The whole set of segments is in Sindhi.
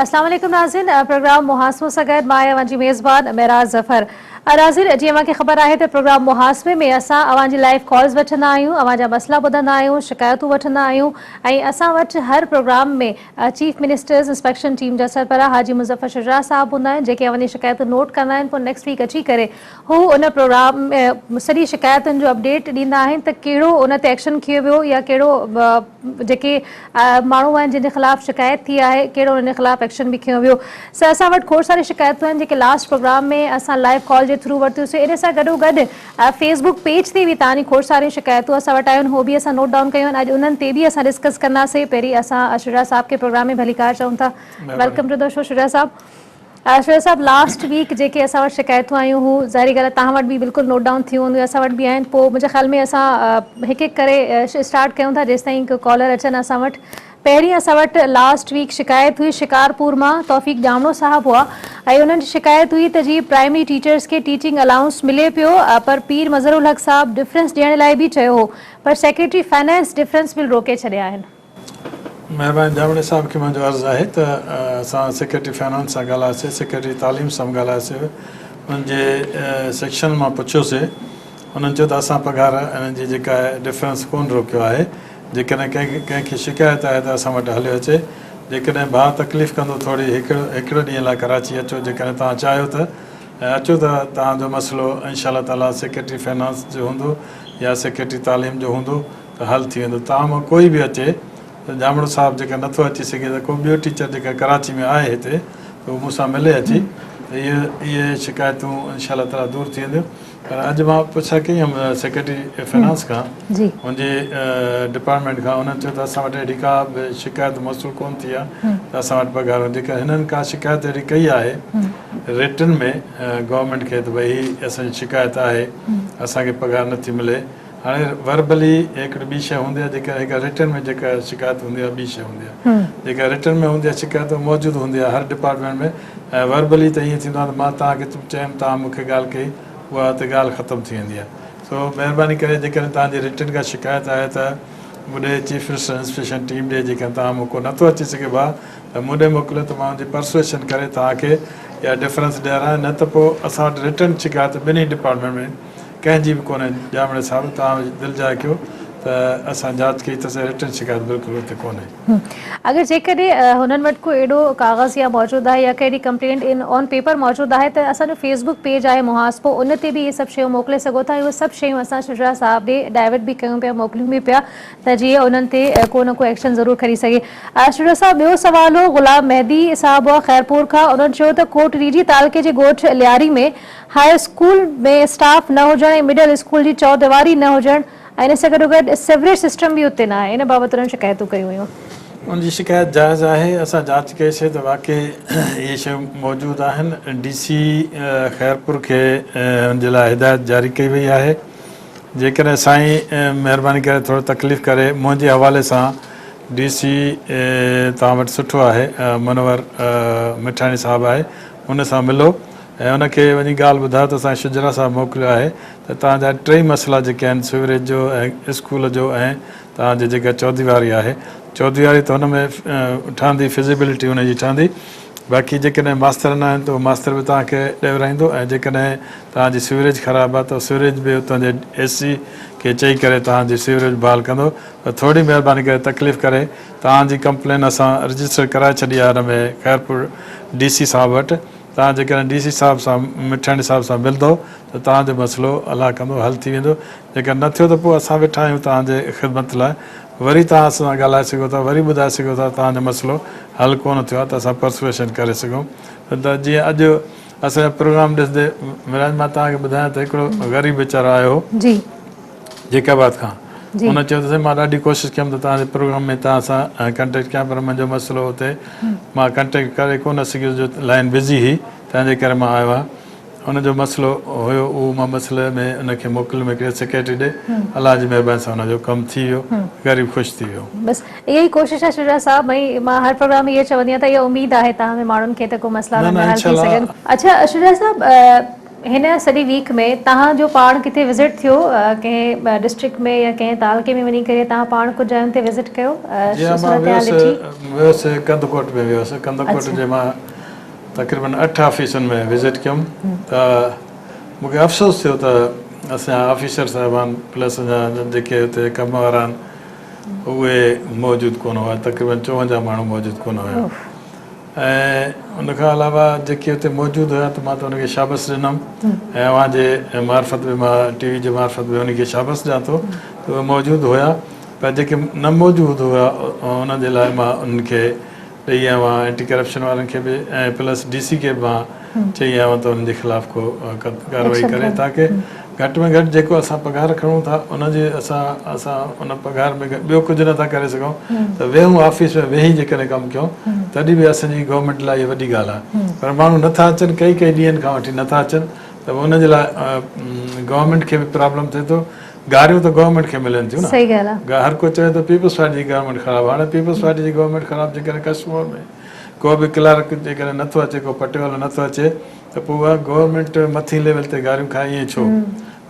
اسلام عليڪم ناظرين پروگرام محاسبو سان گڏ مان آهيان اوهان جي ميزبان معراج ظفر ناظرين جيئن اوهان کي خبر آهي ته پروگرام محاسبي ۾ اسان اوهان جي لائيو ڪالز وٺندا آهيون اوهان جا مسئلا ٻڌندا آهيون شڪايتون وٺندا آهيون ۽ اسان وٽ هر programme ۾ chief ministers inspection team جا سربراهه حاجي مظفر شجاع صاحب هوندا آهن جيڪي اوهان جي شڪايتون نوٽ ڪندا آهن پوء نيڪسٽ ويڪ اچي ڪري هو ان پروگرام ۾ سڄي شڪايتن جو اپڊيٽ ڏيندا آهن ته ڪهڙو ان تي ايڪشن کنيو ويو يا ڪهڙو جيڪي ماڻهو آهن جن جي خلاف شڪايت ٿي آهي ڪهڙو انهن جي خلاف ايڪشن به کنيو ويو. سر اسان وٽ کوڙ ساري شڪايتون آهن جيڪي لاسٽ پروگرام ۾ اسان لائيو ڪال جي ٿرو ورتيون سي ان سان گڏو گڏ فيس بڪ پيج تي به توهان جي کوڙ ساريون شڪايتون اسان وٽ آيون آهن هو به اسان نوٽ ڊائون ڪيون آهن اڄ انهن تي به اسان ڊسڪس ڪنداسين پهرين اسان شجاع صاحب کي پروگرام ۾ ڀليڪار چئون ٿا welcome to the show Shuja صاحب. شعيب صاحب لاسٽ ويڪ جيڪي اسان وٽ شڪايتون آيون هو ظاهري ڳالهه آهي توهان وٽ به بلڪل نوٽ ڊائون ٿيون هونديون اسان وٽ به آهن پوء منهنجي خيال ۾ اسان هڪ هڪ ڪري اسٽارٽ ڪيون ٿا جيستائين ڪو ڪالر اچن اسان وٽ پهرين اسان وٽ لاسٽ ويڪ شڪايت هئي شڪارپور مان توفيق ڄامڙو صاحب هئا ۽ انهن جي شڪايت هئي ته جي پرائمري ٽيچرس کي ٽيچنگ الائونس ملي پيو پر پير مظهرالحق صاحب ڊفرنس ڏيڻ لاء به چيو هو پر سيڪريٽري فنانس ڊفرنس بل روڪي ڇڏيا آهن. مهرباني ڄامڙي صاحب کي منهنجو عرض آهي ته اسان سيڪريٽري فنانس سان ڳالهايوسي سيڪريٽري تعليم سان به ڳالهايوسي انهن جي سيڪشن مان پڇيوسي انهن چيو ته اسان پگهار انهن جي جيڪا آهي ڊفرنس ڪونه روڪيو آهي جيڪڏهن ڪنهن ڪنهن کي شڪايت آهي ته اسان وٽ هليو اچي جيڪڏهن ڀاء تڪليف ڪندو ٿوري هڪڙو هڪڙو ڏينهن لاء ڪراچي اچو جيڪڏهن توهان چاهيو ته اچو ته توهان جو مسئلو انشاء الله تعالي سيڪريٽري فنانس جو هوندو يا سيڪريٽري تعليم جو هوندو ته حل ٿي ويندو. توهان مان ڪوئي به اچي ته ڄامڙو صاحب جيڪر نٿو اچي سگهي ته ڪو ٻيو ٽيچر جيڪر ڪراچي ۾ آهي هتي ته اهو مون سان ملي اچي ته اهي اهي شڪايتون انشاء الله تعاليٰ دور ٿي وينديون پر اڄ مان پڇا ڪئي هيم سيڪريٽري فنانس کان ان جي ڊپارٽمينٽ کان انهن چيو ته اسان وٽ اهڙي ڪا به شڪايت موصول ڪونه ٿي آهي ته اسان وٽ پگهارون جيڪر هنن ڪا شڪايت اهڙي ڪئي آهي رٽن ۾ گورنمينٽ کي ته ڀئي هي اسان جي شڪايت آهي اسان کي پگهار نٿي ملي هاڻي وربلي هڪڙي ٻي شيء هوندي آهي جيڪا هڪ رٽن ۾ جيڪا شڪايت هوندي آهي ٻي شيء هوندي آهي جيڪا رٽن ۾ هوندي آهي شڪايت اها موجود هوندي آهي هر ڊپارٽمينٽ ۾ ۽ وربلي ته ائين ٿيندو آهي ته مان توهان کي چيم توهان مون کي ڳالهه ڪئي اها ته ڳالهه ختم ٿي ويندي آهي سو مهرباني ڪري جيڪڏهن توهان جي رٽن ڪا شڪايت آهي ته مون ڏي چيف منسٽر انسپيڪشن ٽيم ڏي جيڪڏهن توهان مون ڪو نٿو اچي سگهي ڀاء ته مون ڏي موڪليو ته مان ان جي پرسويشن ڪري توهان کي اها ڊفرنس ڏياريان نه ته پوء اسان وٽ رٽن شڪايت ٻنهي ڊپارٽمينٽ ۾ ڪنهن جي به ڪونهي ڄامڙي صاحب توهان دل جاء ڪيو ته اسان جاچ ڪئي اٿس رٽن شڪايت بلڪل اتي ڪونهي. اگر جيڪڏهن هنن وٽ ڪو اهڙو ڪاغذ يا موجود آهي يا ڪهڙي ڪمپلينٽ ان آن پيپر موجود آهي ته اسان جو فيس بڪ پيج آهي محاسبو ان تي به اهي سڀ شيون موڪلي سگهو ٿا اهي سڀ شيون اسان شجاع صاحب ڏي ڊائيورٽ به ڪيون پيا موڪليون به پيا ته جيئن انهن تي ڪو نه ڪو ايڪشن ضرور کڻي سگهي. شجاع صاحب ٻيو سوال هو غلام مهدي صاحب هئا خيرپور کان انهن چيو ته ڪوٽ ريجي تعلقي جي ڳوٺ لياري ۾ هاء اسڪول ۾ اسٽاف نه هجڻ ۽ مڊل اسڪول جي چوديواري نه هجڻ ۽ ان سان گڏوگڏ سيوريج سسٽم به اتي نه آهي ان بابت انهن شڪايتون ڪيون هيون. ان جي شڪايت جائز آهي اسان جاچ ڪئي سي ته واقعي اهي شيون موجود آهن ڊي سي خيرپور کي ان جي لاء هدايت جاري ڪئي وئي آهي جيڪڏهن سائين مهرباني ڪري ٿورو تڪليف ڪري منهنجي حوالي سان ڊي سي توهان وٽ سٺو آهي منور مٺاڻي صاحب آهي ان سان ملو ۽ ان کي وڃي ڳالهه ٻڌايو ته اسان شجرا صاحب موڪليو آهي ته توهان جا ٽئي مسئلا جيڪي آهن سيوريج جو ۽ اسڪول جو ۽ توهان جي جيڪا چوديواري آهي چوديواري ته هن ۾ ٺهندي فزيبلٽي ان جي ٺهندي باقي جيڪڏهن ماستر نه آهن ته اهو ماستر به توهان کي ڏيورائيندو ۽ جيڪڏهن توهان جي سيوريج خراب آهي ته سيوريج به اتان جي اي سي کي چئي ڪري توهان جي سيوريج بحال ڪندو ته ٿوري مهرباني ڪري تڪليف ڪري توهان جي ڪمپلين اسان رجسٽر ڪرائي ڇڏي آهي هن ۾ خيرپور ڊي سي صاحب وٽ توهان جيڪڏهن ڊي سي صاحب سان مٺاڻي صاحب سان ملندو ته توهان جو مسئلو الله ڪندو حل ٿي ويندو جيڪڏهن نه ٿيو ته پوء اسان ويٺا آهيون توهان جي خدمت لاء وري توهان اسان سان ڳالهائي سگهو ٿا وري ٻڌائي سگهو ٿا توهان جو مسئلو حل ڪونه ٿيو آهي ته اسان پرسويشن ڪري سگهون ته جيئن اڄ اسان جو پروگرام ڏسندي ميراج مان توهان کي ٻڌايان ته هڪڙو غريب ويچارو آيو هو جي. جيڪب آباد کان جي. هن چيو ته سائين مان ڏاڍي ڪوشش ڪيم ته توهان جي پروگرام ۾ توهان سان ڪنٽيڪٽ ڪيان پر منهنجو مسئلو اتي مان ڪنٽيڪٽ ڪري ڪو نه سگهيس جو لائين بزي هئي تنهن جي ڪري مان آيو آهيان ان جو مسئلو هيو اهو مان مسئلي ۾ ان کي موڪليم هڪڙي سيڪريٽري ڏي الله جي مهرباني سان ان جو ڪم ٿي ويو غريب خوش ٿي ويو. بس اها ئي ڪوشش آهي شجاع صاحب ۽ مان هر پروگرام ۾ اهو چوندي آهيان ته اها اميد آهي توهان ۾ ماڻهن کي ته ڪو مسئلا نه انهن نه جا حل انشاء ٿي الله. سگهن. اڇا شجاع صاحب. هن سڄي ويڪ ۾ توهان جو پاڻ ڪٿي وزٽ ٿيو ڪنهن ڊسٽرڪٽ ۾ يا ڪنهن تعلقي ۾ وڃي ڪري توهان پاڻ ڪجهه جاين تي وزٽ ڪيو جي ها مان صورتحال ويس ڏٺي؟ ويس ڪنڌڪوٽ ۾ ويس ڪنڌڪوٽ جي مان تقريبن 8 آفيسن ۾ وزٽ ڪيم ته مون کي افسوس ٿيو ته اسان جا آفيسر صاحبان پلس اسان جا جيڪي اتي ڪم وارا آهن اهي موجود ڪونه هئا تقريبن 54 ماڻهو موجود ڪونه هيا ۽ ان کان علاوه جيڪي اتي موجود هيا ته مان ته ان کي شابس ڏنم ۽ اوهان جي معرفت به مان ٽي وي جي معرفت به ان کي شابس ڏيان ٿو ته اهي موجود هيا پر جيڪي نه موجود هيا انهن جي لاء مان انهن کي ڏئي آيو آهيان اينٽي ڪرپشن وارن کي به ۽ پلس ڊي سي کي به مان چئي آيو آهيان ته انهن جي خلاف ڪو ڪارروائي ڪري تاڪه گهٽ ۾ گهٽ جيڪو اسان پگهار کڻون ٿا ان جي اسان اسان ان پگهار ۾ ٻيو ڪجهه نٿا ڪري سگهون ته ويهون آفيس ۾ ويهي جيڪڏهن ڪم ڪيون تڏهن به اسان جي گورنمينٽ لاء اها وڏي ڳالهه آهي پر ماڻهو نٿا اچن ڪئي ڪئي ڏينهن کان وٺي نٿا اچن ته ان جي لاء گورنمينٽ کي به پرابلم ٿئي ٿو گاريون ته گورنمينٽ کي ملن ٿيون نه صحيح ڳالهه آهي هر ڪو چوي ٿو پيپلز پارٽي جي گورنمينٽ خراب هاڻي پيپلز پارٽي جي گورنمينٽ خراب جيڪڏهن ڪشمور ۾ ڪو به ڪلارڪ جيڪڏهن نٿو اچي ڪو پٽيوالو نٿو اچي ته پوء اها گورنمينٽ مٿين ليول تي گاريون کائي ائين ڇو؟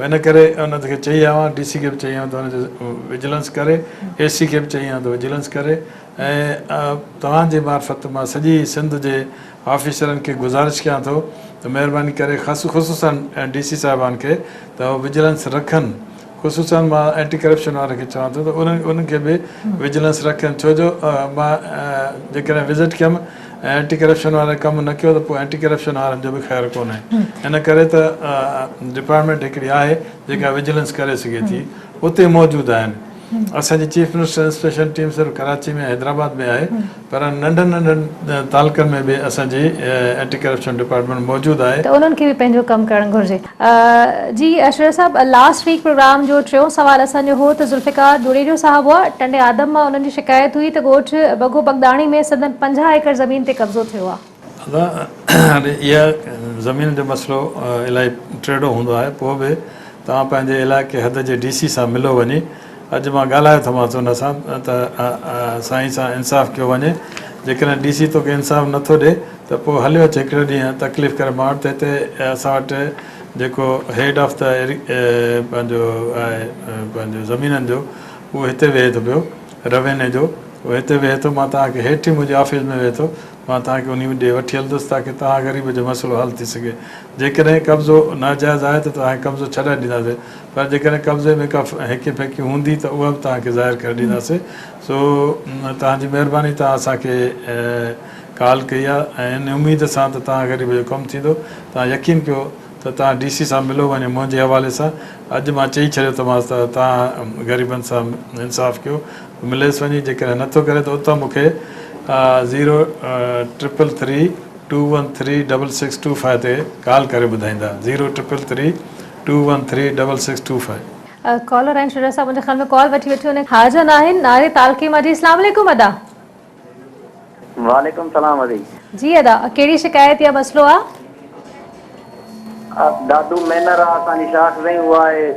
ان ڪري ان کي چئي آيو آهيان ڊي سي کي به چئي آيو آهيان ته ان جو وجلنس ڪري اي سي کي به چئي آيو آهيان ته وجلنس ڪري ۽ توهان جي معرفت مان سڄي سنڌ جي آفيسرن کي گذارش ڪيان ٿو ته مهرباني ڪري خصوصا ڊي سي صاحبان کي ته هو وجلنس رکن خصوصا مان اينٽي ڪرپشن وارن کي چوان ٿو ته انهن کي به وجلنس رکن ڇو جو مان جيڪڏهن وزٽ ڪيم ۽ اينٽي ڪرپشن وارن ڪم نه ڪيو ته پوء اينٽي ڪرپشن وارن جو به خير ڪونهي ان ڪري ته ڊپارٽمينٽ هڪڙي آهي جيڪا وجلنس ڪري سگهي ٿي اتي موجود آهن اسان جي چيف منسٽر انسپيڪشن ٽيم صرف ڪراچي ۾ حيدرآباد ۾ آهي پر ننڍن ننڍن تعلقن ۾ به اسان جي اينٽي ڪرپشن ڊپارٽمينٽ موجود آهي. ته انهن کي به پنهنجو ڪم ڪرڻ گهرجي. جي اشرف صاحب لاسٽ ويڪ پروگرام جو ٽيون سوال اسان جو هو ته ذوالفقار جوڻيجو صاحب هئا ٽنڊي آدم مان انهن جي شڪايت هئي ته ڳوٺ بگو بگداڻي ۾ سندن 50 ايڪڙ زمين تي قبضو ٿيو آهي. ادا هاڻي اها زمين جو مسئلو الائي ٽيڙو هوندو آهي پوء به توهان پنهنجي علائقي حد جي ڊي سي سان ملو وڃي اڄ مان ڳالهايو ٿو مانس ان سان ته سائين سان انصاف ڪيو وڃي جيڪڏهن ڊي سي توکي انصاف نٿو ڏي ته پوء هليو اچ هڪڙي ڏينهن تڪليف ڪري مان وٽ ته هتي اسان وٽ جيڪو هيڊ آف the پنهنجو آهي پنهنجو زمينن جو اهو هتي ويهي ٿو پيو رويني جو اهو هتي ويهي ٿو مان توهان کي هيٺ ئي منهنجي آفيس ۾ ويهي ٿو مان توهان کي انهي ڏي وٺي هلندس تاڪه توهان غريب جو مسئلو حل ٿي سگهي. جيڪڏهن قبضو ناجائز آهي ته توهان کي قبضو ڇڏائي ڏينداسين پر جيڪڏهن قبضي ۾ ڪا هيڪي ڦيڪي هوندي ته اها به توهان کي ظاهر ڪري ڏينداسين. سو توهان جي مهرباني توهان اسان کي ڪال ڪئي آهي ۽ ان اميد سان ته توهان غريب جو ڪم ٿيندو. توهان يقين ڪيو ته توهان ڊي سي سان ملو وڃي منهنجي حوالي سان اڄ مان چئي ڇڏيو اٿمانس ته توهان غريبن سان انصاف ڪيو. مليس وڃي جيڪڏهن نٿو ڪري ته اتان مون کي zero triple three two one three double six two five تي ڪال ڪري ٻڌائيندا zero triple three two one three double six two five. Caller آهن شجاع صاحب منهنجي خيال ۾ ڪال وٺي وٺي ان حاجن آهن ناري تعلقي مان جي اسلام عليڪم ادا. وعليڪم سلام ادي. جي ادا ڪهڙي شڪايت يا مسئلو آ. دادو مينر آ اسان جي شاخ سائين اها آهي.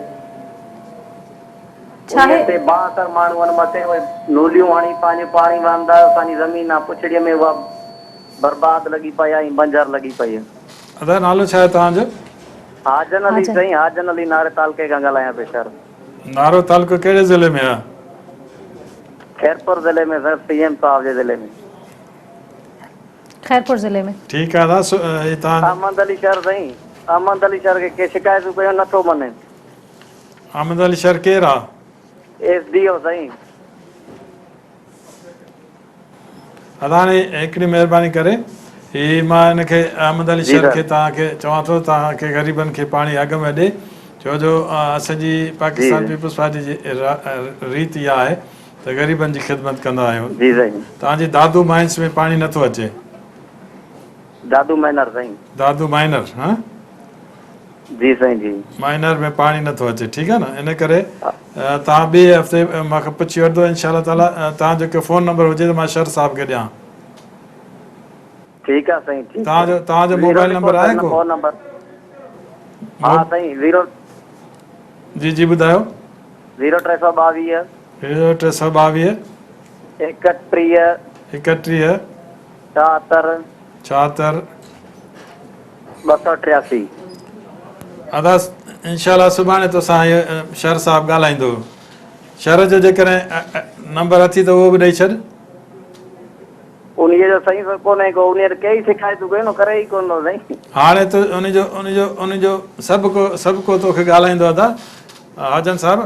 ڇا انهيء تي بااثر ماڻهو ان مٿي اهي نوليون هڻي پنهنجو پاڻي وهن ٿا. اسان جي زمين آ پڇڙيء ۾ اها برباد لڳي پئي آ ۽ بنجر لڳي پئي آ. ادا نالو ڇا آهي توهان جو؟ حاجن علي سائين حاجن علي ناري تعلقي کان ڳالهايان پيو شھر. نارو تعلقو ڪهڙي ضلعي ۾ آ؟ خيرپور ضلعي ۾ سر سي ايم صاحب جي ضلعي ۾. خيرپور ضلعي ۾. ٺيڪ آ ادا سو هي توهان. احمد علي شر سائين احمد علي شر کي ڪي شڪايتون ڪيون نٿو مڃي. احمد علي شر ڪير آ؟ ايس ڊي او سائين. ادا هاڻي هڪڙي مهرباني ڪري هي مان هن کي احمد علي شر کي توهان کي چوان ٿو توهان کي غريبن کي پاڻي اڳ ۾ ڏي ڇو جو اسان جي پاڪستان پيپلز پارٽي جي ريت اها آهي ته غريبن جي خدمت ڪندا آهيون جي سائين. توهان جي دادو مائنس ۾ پاڻي نٿو اچي. دادو مائنر سائين. دادو مائنر ها. جي سائين جي. مائنر ۾ پاڻي نٿو اچي ٺيڪ آهي نه ان ڪري توهان ٻئي هفتي مان کان پڇي وٺندو انشاء الله تعالي توهان جو ڪو فون نمبر هجي ته مان شر صاحب کي ڏيان. ٺيڪ آهي سائين ٺيڪ توهان جو توهان جو موبائل نمبر آهي ڪو؟ فون نمبر ها سائين زيرو جي جي ٻڌايو. زيرو 322. زيرو 322. 31. 31. 76. 76. 283. ادا انشاء الله سڀاڻي توسان اهو شر صاحب ڳالهائيندو. شر جو جيڪڏهن نمبر اٿي ته اهو به ڏئي ڇڏ. انهيء جو سائين سو ڪونهي ڪو، انهيء ته ڪيئي شڪايتون ڪيون نه ڪري ئي ڪونه ٿو سائين. هاڻي ته ان جو ان جو ان جو سڀ ڪو سڀ ڪو توکي ڳالهائيندو ادا حاجن صاحب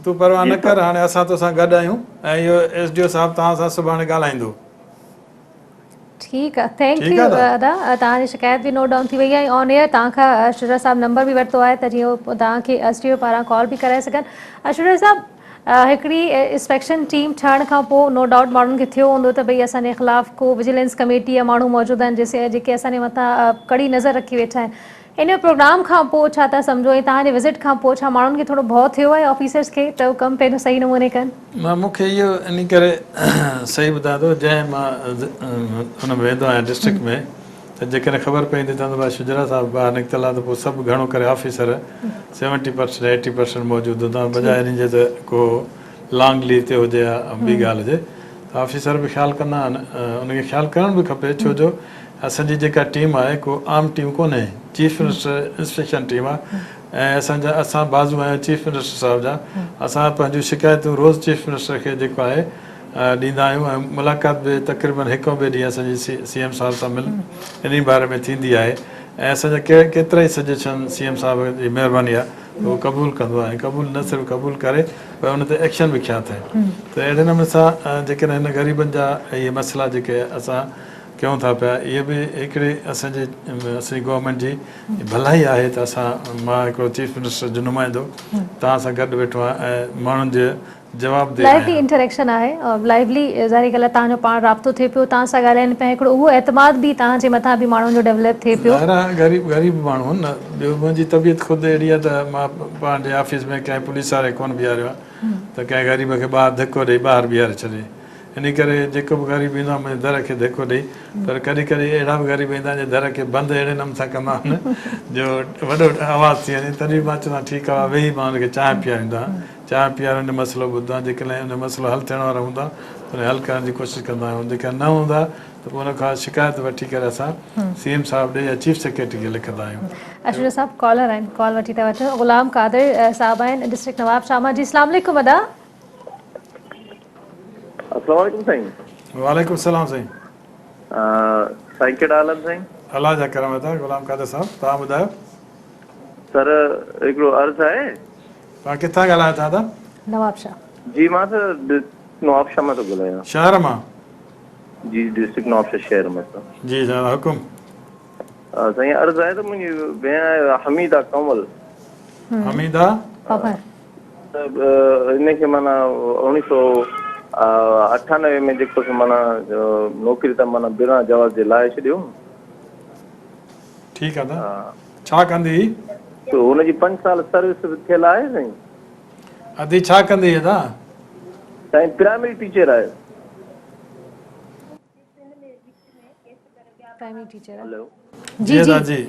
تون پرواهه نه ڪر هاڻي اسان توسان گڏ آهيون ۽ اهو ايس ڊي او صاحب توهان سان سڀاڻي ڳالهائيندو. ٺيڪ آ thank you ادا توهان جي شڪايت به نوٽ ڊائون ٿي وئي آهي ۽ آن ايئر توهان کان شجاع صاحب نمبر به ورتو آهي ته جيئن هو توهان کي ايس ڊي او پاران ڪال به ڪرائي سگهن. شجاع صاحب هڪڙي انسپيڪشن ٽيم ٺهڻ کان پوء نو ڊائوٽ ماڻهن کي ٿيو هوندو ته ڀئي اسان جي خلاف ڪو وجيلنس ڪميٽي يا ماڻهو موجود آهن جيڪي اسان جي مٿان ڪڙي نظر رکي ويٺا آهن. ان پروگرام کان پوء ڇا ٿا سمجهو ۽ توهان جي وزٽ کان پوء ڇا ماڻهن کي ٿورو ڀؤ ٿيو آهي آفيسرز کي ته هو ڪم پنهنجو صحيح نموني ڪن؟ مان مون کي اهو انهي ڪري صحيح ٻڌايان ٿو جنهن مان ان ۾ ويندو آهيان ڊسٽرڪٽ ۾ ته جيڪڏهن خبر پوندي ته ڀاء شجرا صاحب ٻاهر نڪتل آهي ته پوء سڀ گهڻو ڪري officer seventy percent eighty percent موجود هوندا بجاء انهي جي ته ڪو لانگ ليو تي هجي يا ٻي ڳالهه هجي ته آفيسر به خيال ڪندا آهن ان کي خيال ڪرڻ به کپي ڇو جو اسان جي جيڪا ٽيم آهي ڪو عام ٽيم ڪونهي چيف منسٽر انسپيڪشن ٽيم آهي ۽ اسان جا اسان بازو آهيون چيف منسٽر صاحب جا اسان پنهنجون شڪايتون روز چيف منسٽر کي جيڪو آهي ڏيندا آهيون ۽ ملاقات به تقريبن هڪ ٻئي ڏينهن اسان جي سي ايم صاحب سان مل انهي باري ۾ ٿيندي آهي ۽ اسان جا ڪيترا ئي سجيشن سي ايم صاحب جي مهرباني آهي اهو قبول ڪندو آهي ۽ قبول نه صرف قبول ڪري پر ان تي ايڪشن به کنيا اٿائين ته اهڙي نموني سان جيڪڏهن هن غريبن جا اهي مسئلا جيڪي اسان ڪيون ٿا پيا اهي به هڪڙي اسان جي اسان جي گورنمينٽ جي ڀلائي آهي ته اسان مان هڪڙو چيف منسٽر جو نمائندو توهان سان گڏ ويٺو آهيان ۽ ماڻهن جي جوابده لائيولي انٽريڪشن آهي لائيولي ظاهري ڳالهه آهي توهان جو پاڻ رابطو ٿئي پيو توهان سان ڳالهائين پيا هڪڙو اهو اعتماد به توهان جي مٿان به ماڻهن جو ڊيولپ ٿئي پيو. ظاهر آهي غريب غريب ماڻهو آهن نه ٻيو منهنجي طبيعت خود اهڙي آهي ته مان پنهنجي آفيس ۾ ڪنهن پوليس واري کي ڪونه بيهاريو آهي ته ڪنهن غريب کي ٻاهر ڌڪو ڏئي ٻاهر بيهاري ڇڏي انهي ڪري جيڪو به غريب ايندو آهي منهنجي در کي ڌڪو ڏئي پر ڪڏهن ڪڏهن اهڙا به غريب ايندا آهن جي در کي بند اهڙي نموني سان ڪندا آهن جو وڏو آواز ٿي وڃي تڏهن به مان چوندو آهيان ٺيڪ آهي ويهي مان ان کي چانهه پياريندو آهيان چانهه پياري ان جو مسئلو ٻڌندو آهيان، جيڪڏهن ان جو مسئلو حل ٿيڻ وارو هوندا ته ان کي حل ڪرڻ جي ڪوشش ڪندا آهيون، جيڪڏهن نه هوندا ته پوء ان کان شڪايت وٺي ڪري اسان سي ايم صاحب ڏي يا چيف سيڪريٽري کي لکندا آهيون. اشرف صاحب ڪالر آهن ڪال وٺي ٿا وٺون غلام قادر صاحب آهن ڊسٽرڪٽ نواب شاهه مان جي اسلام عليڪم ادا. السلام عليڪم سائين. وعليڪم السلام سائين. سائين ڪهڙا حال آهن سائين. الله جا ڪرم ادا غلام قادر صاحب توهان ٻڌايو. سر هڪڙو عرض آهي. توهان ڪٿان ڳالهايو ٿا ادا؟ نوابشاهه. جي مان سر ڊسٽرڪٽ نوابشاهه مان ٿو ڳالهايان. شهر مان؟ جي ڊسٽرڪٽ نوابشاهه شهر مان سر. جي سر حڪم. سائين عرض آهي ته منهنجي ڀيڻ آهي حميده ڪنول. حميده. پنهور. ته هن کي معنيٰ اوڻيهه سو 98 ۾ جيڪو سو معنيٰ نوڪري تان معنيٰ بنا جواز جي لاهي ڇڏيو. ٺيڪ آ ادا. ڇا ڪندي هئي؟ سو هن جي پنج سال سروس به ٿيل آهي سائين. ادي ڇا ڪندي هئي ادا؟ سائين پرائمري ٽيچر آهي. پرائمري ٽيچر آهي. هلو. جي ادا جي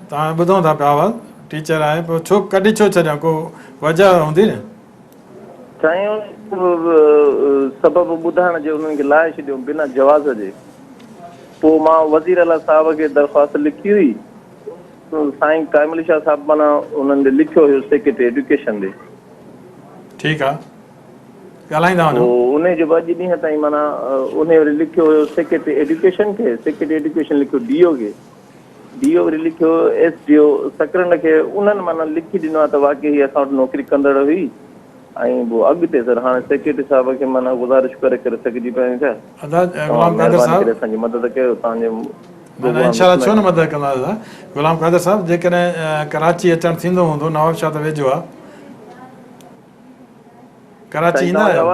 توهان ٻڌون ٿا پيا آواز ٽيچر آهي پوء ڇو ڪڍي ڇو ڇڏيائون ڪو وجه هوندي نه. سائين سبب ٻڌائڻ جي انهن کي لاهي ڇڏيو بنا جواز جي پوء مان وزير اعليٰ صاحب کي درخواست لکي هئي سائين قائم علي شاهه صاحب معنيٰ انهن ڏي لکيو هيو سيڪريٽري ايڊيوڪيشن ڏي. ٺيڪ آ ڳالهائيندا وڃو. پوء انهي جو به اڄ ڏينهن تائين معنيٰ انهي وري لکيو هيو سيڪريٽري ايڊيوڪيشن کي، سيڪريٽري ايڊيوڪيشن لکيو ڊي او کي، ڊي او وري لکيو ايس ڊي او سڪرنڊ کي، انهن معنيٰ لکي ڏنو آهي ته واقعي هي اسان وٽ نوڪري ڪندڙ هئي ۽ پوء اڳتي سر هاڻي سيڪريٽري صاحب کي معنيٰ گذارش ڪري ڪري ٿڪجي پيا آهيون ڇا ادا توهان غلام قادر مهرباني صاحب ڪري اسان جي مدد ڪيو توهان جي نه نه انشاء الله ڇو نه مدد ڪنداسين دادا غلام قادر صاحب جيڪڏهن ڪراچي اچڻ ٿيندو هوندو نواب شاهه ته ويجهو آ ڪراچي ايندا آهيو؟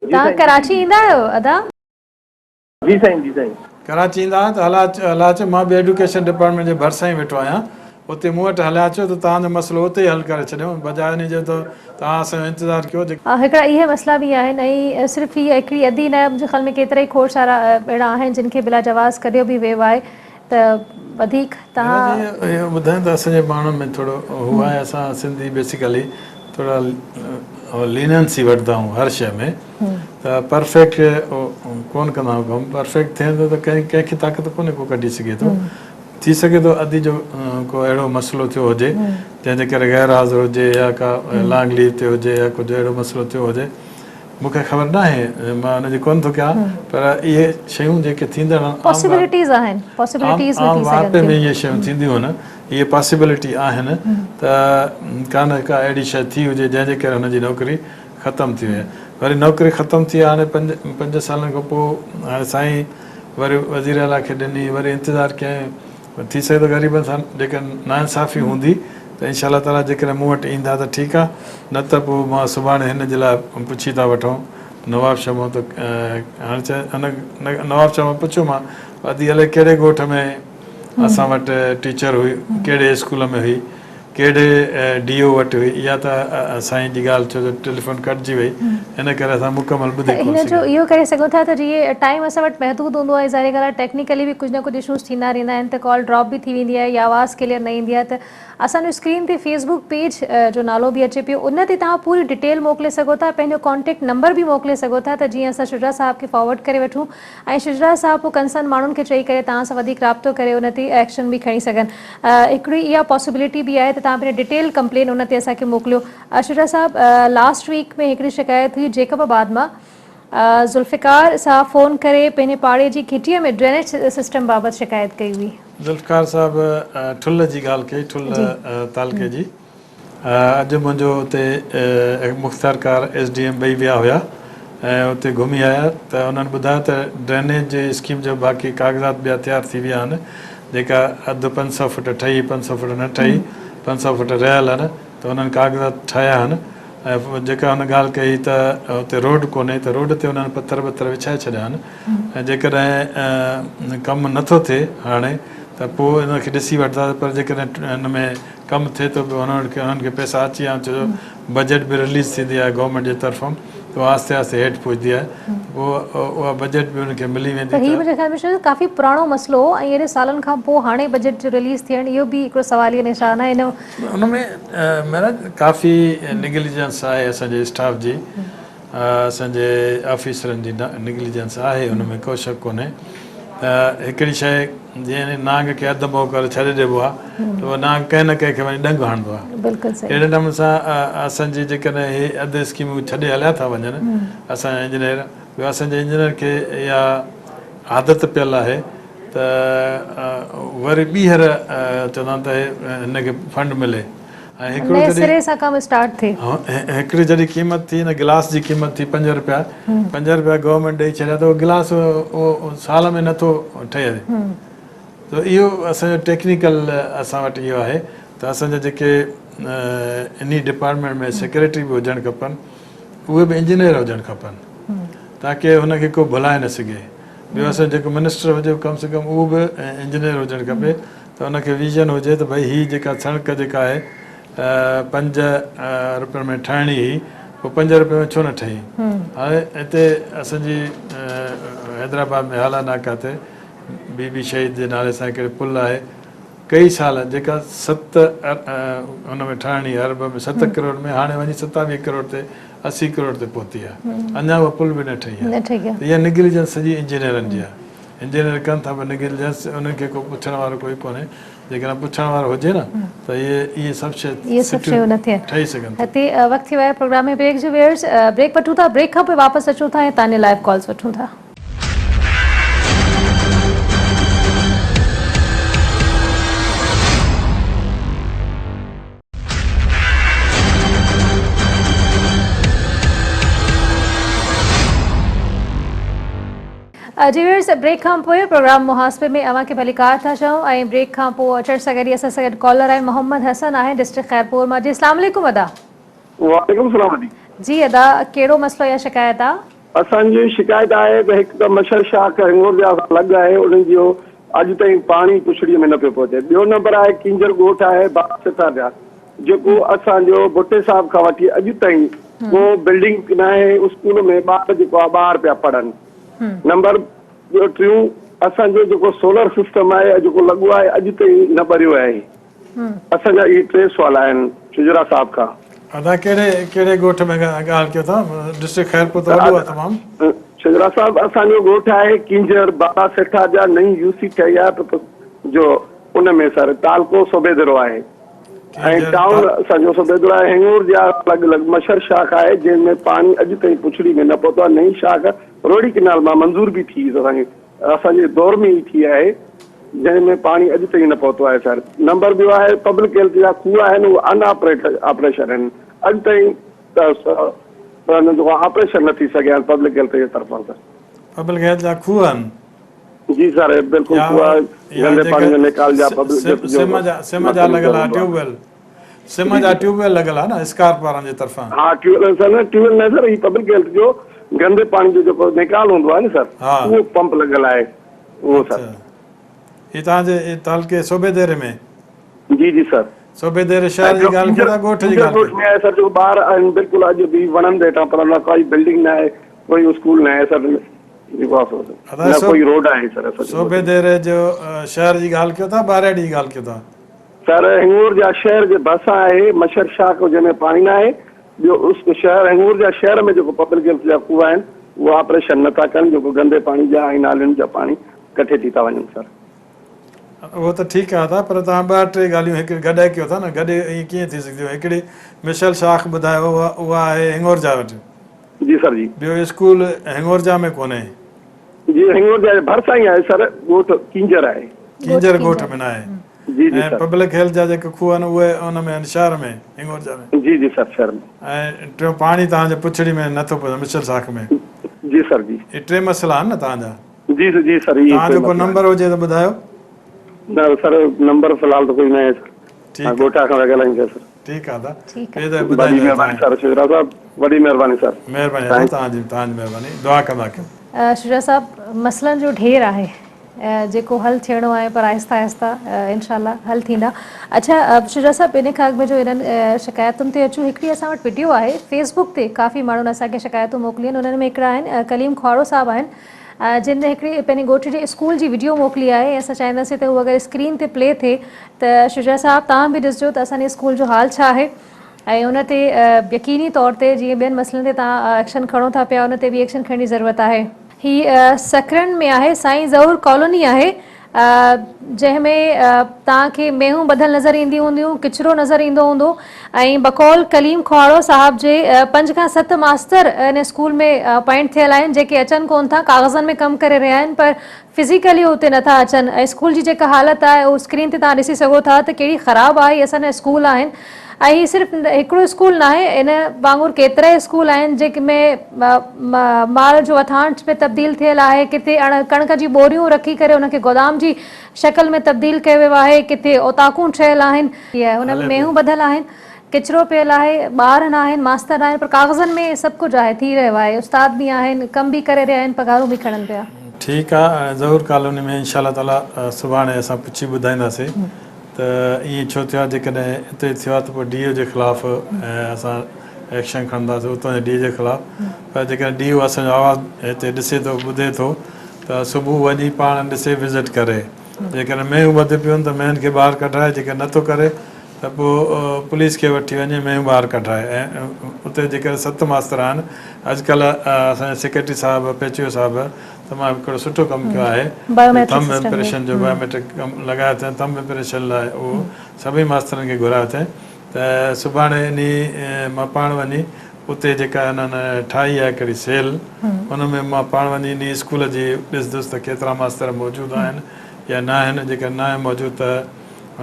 توهان ڪراچي ايندا آهيو ادا؟ جي سائين جي سائين. ڪراچي ايندا آهيو ته هليا اچو هليا اچو مان به ايڊيوڪيشن ڊپارٽمينٽ جي ڀرسان ئي ويٺو آهيان اتي مون وٽ هليا اچو ته توهان جو مسئلو اتي ئي حل ڪري ڇڏيون بجاء ان جي ته توهان اسان جو انتظار ڪيو جيڪ. هڪڙا اهي مسئلا به آهن ۽ صرف هي هڪڙي ادي نه منهنجي خيال ۾ ڪيترا ئي کوڙ سارا اهڙا آهن جن کي بلا جواز ڪڍيو به ويو آهي ته وڌيڪ توهان. اهو ٻڌايان ته اسان جي ماڻهن ۾ ٿورو هو آهي اسان سنڌي بيسيڪلي ٿورا ليننسي وٺندا آهيون هر شيء ۾ ته پرفيڪٽ ڪونه ڪندا آهيون ڪم پرفيڪٽ ٿئي ٿو ته ڪنهن کي طاقت ڪونهي ڪو ڪڍي سگهي ٿو. ٿي سگهي ٿو ادي جو ڪو اهڙو مسئلو ٿيو هجي جنهن جي ڪري غير حاضر هجي يا ڪا لانگ ليو تي هجي يا ڪجهه اهڙو مسئلو ٿيو هجي مون کي خبر ناهي مان ان جي ڪونه ٿو ڪيان پر اهي شيون جيڪي ٿيندڙ آهن پاسيبلٽيز آهن پاسيبلٽيز عام واهپي ۾ اهي شيون ٿينديون آهن اهي پاسيبلٽي آهن ته ڪا نه ڪا اهڙي شيء ٿي هجي جنهن جي ڪري هن جي نوڪري ختم ٿي وئي وري نوڪري ختم ٿي هاڻي پنج سالن کان پوء هاڻي سائين وري وزير اعليٰ کي ڏني وري انتظار ڪيائين ٿي سگهي ٿو غريبن سان جيڪا ناانصافي هوندي ته انشاء الله تعاليٰ جيڪڏهن مون وٽ ايندا ته ٺيڪ آهي نه ته پوء مان سڀاڻي هن جي لاء پڇي ٿا وٺون نواب شاهه مان ته هاڻي چئي هن نواب شاهه مان پڇيو مان ادي الائي ڪهڙي ڳوٺ ۾ اسان وٽ ٽيچر هئي ڪهڙي اسڪول ۾ هئي ڪهڙي ڊي او وٽ هئي اها ته سائين جي ڳالهه ڇو جو ٽيليفون ڪٽجي وئي ان ڪري اسان مڪمل ٻڌي ڪونه هن جو اهو ڪري سگهون ٿا ته جيئن ٽائيم اسان وٽ محدود هوندو آهي ظاهري ڳالهه آهي ٽيڪنيڪلي به ڪجهه نه ڪجهه اشوز ٿيندا رهندا آهن ته ڪال ڊراپ به ٿي ويندي آهي يا آواز ڪليئر نه ايندي آهي ته اسان جو اسڪرين تي فيس بڪ پيج جو نالو به اچي پيو ان تي توهان پوري ڊيٽيل موڪلي سگهو ٿا پنهنجو ڪانٽيڪٽ نمبر به موڪلي سگهو ٿا ته جيئن اسان شجرا صاحب کي فارورڊ ڪري وٺون ۽ شجرا صاحب پوء ڪنسرن ماڻهن کي چئي ڪري توهان سان وڌيڪ رابطو ڪري ان تي ايڪشن به کڻي سگهن. هڪڙي اها پاسيبلٽي به آهي ته توهان پنهنجي ڊيٽيل ڪمپلين ان تي اسان کي موڪليو. شجرا صاحب لاسٽ ويڪ ۾ هڪڙي شڪايت هئي جيڪب آباد مان ذوالفقار صاحب فون ڪري پنهنجي پاڙي جي گهٽيء ۾ ڊرينيج سسٽم بابت شڪايت ڪئي هئي. ذوالفقار صاحب ٺلهه جي ڳالهه ڪئي ٺلهه تعلقي جي. اڄ منهنجو اتي مختيارڪار ايس ڊي ايم ٻئي ويا هيا ۽ اتي گهمي آيا ته انهن ٻڌايو ته ڊرينيج جي اسڪيم جا باقي ڪاغذات ٻيا تيار ٿي ويا آهن جيڪا اڌ 500 فٽ ٺهي 500 فٽ نه ٺهي 500 فٽ رهيل آهن ته انهن ڪاغذات ٺاهيا آهن ۽ جيڪا هن ڳالهه ڪئي ته اتي روڊ ڪونهي ته روڊ تي انهن پٿر ٻٿر وڇائي ڇڏيا آهن ۽ جيڪڏهن ڪم نٿو ٿئي هاڻي ته پوء ان کي ڏسي وٺندا پر جيڪڏهن ان ۾ ڪم ٿئي ٿو پيو انهن کي انهن کي پئسا اچي ويا آهن ڇو جو بجيٽ به رليز ٿيندي آهي گورنمينٽ جي طرفان ته اها آهستي آهستي هيٺ پهچندي آهي پوء اها بجيٽ به انهن کي ملي ويندي ته هي منهنجي خيال ۾ ڪافي پراڻو مسئلو هو ۽ ايڏي سالن کان پوء هاڻي بجيٽ جو رليز ٿيڻ اهو به هڪڙو سواليه نشان آهي ان ان ۾ مهراج ڪافي نگليجنس آهي اسان جي اسٽاف جي اسان جي آفيسرن جي نگليجنس آهي ان ۾ ڪو شڪ ڪونهي ته هڪڙي شيء جيئن نانگ کي اڌ مئو ڪري ڇڏي ڏبو آهي ته اهو نانگ ڪنهن نه ڪنهن کي وڃي ڏنگ هڻندو آهي اهڙي نموني سان اسان جي جيڪڏهن هي اڌ اسڪيمون ڇڏي هليا ٿا وڃن اسان جا انجنيئر ٻيو اسان جي انجنيئر کي اها عادت پيل آهي ته وري ٻيهر چوندا آهن ته هن کي فنڊ ملي ۽ هڪڙو نئين جڏهن سري سان ڪم اسٽارٽ ٿئي. هڪڙي جڏهن قيمت ٿي ان گلاس جي قيمت ٿي 5 رپيا 5 رپيا گورنمينٽ ڏئي ڇڏيا ته اهو گلاس اهو سال ۾ نٿو ٺهي ته اهو اسان جو ٽيڪنيڪل اسان وٽ اهو آهي ته اسان جا جيڪي انهي ڊپارٽمينٽ ۾ سيڪريٽري به هجڻ کپن اهي به انجنيئر هجڻ کپن تاڪه هن کي ڪو ڀلائي نه سگهي ٻيو اسان جيڪو منسٽر هجي ڪم سي ڪم اهو به انجنيئر هجڻ کپي ته ان کي ويزن هجي ته ڀئي هي جيڪا سڙڪ جيڪا آهي 5 روپين ۾ ٺهڻي هئي پوء 5 روپين ۾ ڇو نه ٺهي؟ هاڻي هتي اسان جي حيدرآباد ۾ هالا ناڪا تي بي بي شهيد جي نالي سان هڪڙي پل آهي ڪئي سال جيڪا 7 ان ۾ ٺهڻي ارب ۾ 7 ڪروڙ ۾ هاڻي وڃي 27 ڪروڙ تي 80 ڪروڙ تي پهتي آهي اڃا اها پل به نه ٺهي آهي ته اها نگليجنس سڄي انجنيئرن جي آهي. انجنيئر ڪن ٿا پر نگلجنس انهن کي ڪو پڇڻ وارو ڪوئي ڪونهي جيڪڏهن پڇڻ وارو هجي نه ته اهي اهي سڀ شيء اهي سڀ شيون نه ٿين ٺهي سگهن ٿيون. هتي وقت ٿي ويو آهي پروگرام ۾ بريڪ جو ويئرز بريڪ وٺون ٿا بريڪ کان پوء واپس اچون ٿا ۽ تانيا لائيو ڪالز وٺون ٿا. جي ويورز بريڪ کان پوء پروگرام محاسبي ۾ اوهان کي ڀليڪار ٿا چئون ۽ بريڪ کان پوء اچڻ سان گڏ ئي اسان سان گڏ ڪالر آهن محمد حسن آهن ڊسٽرڪٽ خيرپور مان جي اسلام عليڪم ادا. وعليڪم السلام جي. جي ادا ڪهڙو مسئلو يا شڪايت آ. اسان جي شڪايت آهي ته هڪ ته مڇر شاخ هنگورجا سان لڳ آهي انهن جو اڄ تائين پاڻي پڇڙي ۾ نه پيو پهچي ٻيو نمبر آهي ڪينجهر ڳوٺ آهي باغ سٿا جا جيڪو اسان جو ڀٽي صاحب کان وٺي اڄ تائين ڪو بلڊنگ ناهي اسڪول ۾ ٻار جيڪو آهي ٻاهر پيا پڙهن نمبر ٻيو ٽيون اسان جو جيڪو سولر سسٽم آهي جيڪو لڳو آهي اڄ تائين نه ٻريو آهي اسان جا اهي ٽي سوال آهن شجرا صاحب کان. ادا ڪهڙي ڪهڙي ڳوٺ ۾ ڳالهه ڪيو ٿا ڊسٽرڪٽ خيرپور ته وڏو آهي تمام. شجرا صاحب اسان جو ڳوٺ آهي ڪينجهر بالا سيٺا جا نئين يو سي ٺهي آهي پ پ جو ان ۾ سر تعلقو صوبيدرو آهي ۽ ٽائون اسان جو صوبيدرو آهي هڱورجا لڳ لڳ مشر شاخ آهي جنهن ۾ پاڻي اڄ تائين پڇڙي ۾ نه پهتو آهي نئين شاخ روهڙي ڪئنال مان منظور به ٿي اسان جي اسان جي دور ۾ ئي ٿي آهي جنهن ۾ پاڻي اڄ تائين نه پهتو آهي سر نمبر ٻيو آهي پبلڪ هيلٿ جا کوهه آهن اهي ان آپريٽ آپريشن آهن اڄ تائين آپريشن نه ٿي سگهيا آهن پبلڪ هيلٿ جي طرفان سر. پبلڪ هيلٿ جا کوهه آهن. جي سر بلڪل کوهه گندي پاڻي جو نيڪال جا پبلڪ هيلٿ جو سم جا سم جا لڳل آهي ٽيوب ويل سم جا ٽيوب ويل لڳل آهي نه اسڪارپ وارن جي طرفان. ها ٽيوب ويل سر نه ٽيوب ويل نه سر هي پبلڪ هيلٿ جو گندي پاڻي جو جيڪو نيڪال هوندو آهي نه سر اهو پمپ لڳل آهي اهو سر. هي توهان جي تعلقي صوبي ديري ۾. جي جي سر. صوبي ديري شهر جي ڳالهه ڪيو ٿا ڳوٺ جي ڳالهه ڳوٺ ۾ آهي سر جيڪو ٻار آهن بلڪل اڄ به وڻن تي هيٺان پڙهندا ڪائي بلڊنگ نه آهي ڪوئي اسڪول نه آهي سر جيڪو آهي سو نه ڪوئي روڊ آهي سر اسان صوبي ديري جو شهر جي ڳالهه ڪيو ٿا ٻهراڙي جي ڳالهه ڪيو ٿا. سر هڱورجا شهر جي ڀرسان آهي مشر شاخ جنهن ۾ پاڻي نه آهي ٻيو شهر هڱورجا شهر ۾ جيڪو پبلڪ هيلٿ جا کوهه آهن اهي آپريشن نه ٿا ڪن جيڪو گندي پاڻي جا ۽ نالين جا پاڻي ڪٺي ٿي ٿا وڃن سر. اهو ته ٺيڪ آهي ادا پر توهان ٻه ٽي ڳالهيون هڪ گڏ ڪيو ٿا نه گڏ ائين ڪيئن ٿي سگهنديون هڪڙي مشل شاخ ٻڌايو اها اها آهي هڱورجا وٽ. جي سر جي. ٻيو اسڪول هڱورجا ۾ ڪونهي. جي هڱورجا جي ڀرسان ئي آهي سر ڳوٺ ڪينجهر آهي. ڪينجهر ڳوٺ ۾ ناهي. جي جي ۽ سر. پبلڪ هيلٿ جا جيڪي کوهه آهن اهي ان ۾ آهن شهر ۾ هڱورجا ۾. جي جي سر شهر ۾. ۽ ٽيون پاڻي توهان جي پڇڙي ۾ نٿو پهچي مشل شاخ ۾. جي سر جي. اهي ٽي مسئلا آهن نه توهان جا. جي سر جي سر توهان جو ڪو نمبر هجي ته ٻڌايو. نه سر نمبر في الحال ته ڪوئي نه آهي سر ڳوٺا کان ٿا ڳالهايون پيا سر. ٺيڪ آ ادا ٻئي دفعي ٻڌائيندا وڏي مهرباني سر شجرا صاحب وڏي مهرباني سر. مهرباني ادا توهان جي توهان جي مهرباني دعا ڪندا ڪيو. شجاع صاحب مسئلن جو ڍير آهي جيڪو حل ٿيڻو آهي پر آهسته آهسته انشاء الله حل ٿيندا. اڇا شجاع صاحب ان کان اڳ ۾ جو انهن شڪايتن تي اچون هڪڙي اسان وٽ وڊيو آهي فيس بڪ تي ڪافي ماڻهن اسان کي شڪايتون موڪليون آهن انهن ۾ هڪڙا آهن ڪليم کهاڙو صاحب آهن جن هڪڙي پنهنجي ڳوٺ جي اسڪول جي وڊيو موڪلي آهي ۽ اسان چاهينداسين ته هو اگر اسڪرين تي پلي ٿئي ته شجاع صاحب توهان به ڏسجو ته اسان جي اسڪول جو حال ڇا آهي ۽ ان تي يقيني طور تي جيئن ٻين مسئلن تي توهان ايڪشن کڻو ٿا پيا ان تي به ايڪشن کڻڻ جي ضرورت آهي. هي سکرن ۾ آهي سائين ظهور ڪالوني آهي جنهن ۾ توهان کي مينهون ٻڌل نظر اينديون هونديون، ڪچرو نظر ايندو هوندو ۽ بقول ڪليم کهاڙو صاحب جي پنج کان ست ماستر ان اسڪول ۾ اپائنٽ ٿيل آهن جيڪي اچن ڪونه ٿا ڪاغذن ۾ ڪم ڪري رهيا آهن پر فزيڪلي هو اتي نٿا اچن ۽ اسڪول جي جيڪا حالت آهي اهو اسڪرين تي توهان ڏسي سگهو ٿا ته ڪهڙي خراب آهي اسان جا اسڪول آهن ۽ هي صرف هڪڙو اسڪول ناهي ان وانگر ڪيترائي اسڪول آهن جيڪي ۾ مال جو وٿاڻ ۾ تبديل ٿيل آهي ڪٿي اڻ ڪڻڪ جي ٻوريون رکي ڪري ان کي گودام جي شڪل ۾ تبديل ڪيو ويو آهي ڪٿي اوطاقون ٺهيل آهن ان ۾ مينهون ٻڌل آهن ڪچرو پيل آهي ٻار ناهن ماستر ناهن پر ڪاغذن ۾ سڀ ڪجهه آهي ٿي رهيو آهي استاد به آهن ڪم به ڪري رهيا آهن پگهارون به کڻن پيا. ٺيڪ آ ظهور ڪالوني ۾ انشاء الله تعالي سڀاڻي اسان پڇي ٻڌائينداسين. ته ائين ڇو ٿيو آهي جيڪڏهن اتي ٿيو آهي ته پوء ڊي او جي خلاف اسان ايڪشن کڻنداسين اتان جي ڊي جي خلاف پر جيڪڏهن ڊي او اسان جو آواز هتي ڏسي ٿو ٻڌي ٿو ته صبح وڃي پاڻ ڏسي وزٽ ڪري جيڪڏهن مينهون ٻڌ پيون ته مينهن کي ٻاهر ڪڍرائي جيڪڏهن نٿو ڪري ته پوء پوليس کي وٺي وڃي مينهون ٻاهر ڪڍرائي ۽ اتي جيڪڏهن ست ماستر آهن اڄڪلهه اسان جا سيڪريٽري صاحب پيچوهو صاحب تمام هڪڙو سٺو ڪم ڪيو آهي ٿمب امپريشن جو بايوميٽرڪ ڪم لڳايو اٿئين ٿمب امپريشن لاء اهو سڀئي ماسترن کي گهرايو اٿئين ته سڀاڻي انهي مان پاڻ وڃي اتي جيڪا انهن ٺاهي آهي هڪڙي سيل ان ۾ مان پاڻ وڃي انهي اسڪول جي ڏسندس ته ڪيترا ماستر موجود آهن يا ناهن جيڪڏهن ناهن موجود ته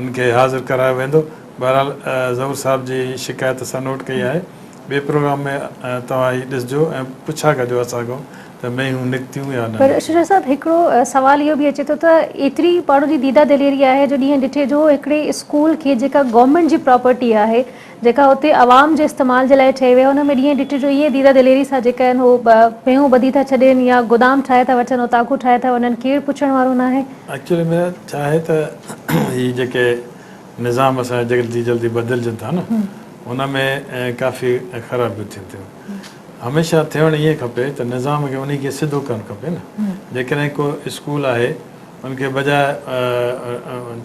ان کي حاضر ڪرايو ويندو بهرحال ظهور صاحب جي شڪايت اسان نوٽ ڪئي آهي ٻئي پروگرام ۾ توهان هي ڏسجو ۽ پڇا ڪجو اسان کان ته مينهون نڪتيون يا نه. پر شجاع صاحب هڪڙو سوال اهو به اچي ٿو ته ايتري ماڻهن جي ديده دليري آهي جو ڏينهن ڏٺي جو هڪڙي اسڪول کي جيڪا گورنمينٽ جي پراپرٽي آهي جيڪا اتي عوام جي استعمال جي لاء ٺهي وئي آهي ان ۾ ڏينهن ڏٺي جو ائين ديده دليري سان جيڪا آهن هو مينهون ٻڌي ٿا ڇڏين يا گودام ٺاهي ٿا وٺن اوطاقون ٺاهي ٿا وڃن ڪير پڇڻ وارو ناهي. ايڪچوئلي ۾ ڇا آهي ته هي جيڪي نظام اسان جا جلدي جلدي بدلجن ٿا نه ان ۾ ڪافي خرابيون ٿين ٿيون. هميشه ٿيڻ ائين کپي ته نظام کي انهي کي سڌو ڪرڻ کپي نه جيڪڏهن ڪو اسڪول آهي ان کي بجاء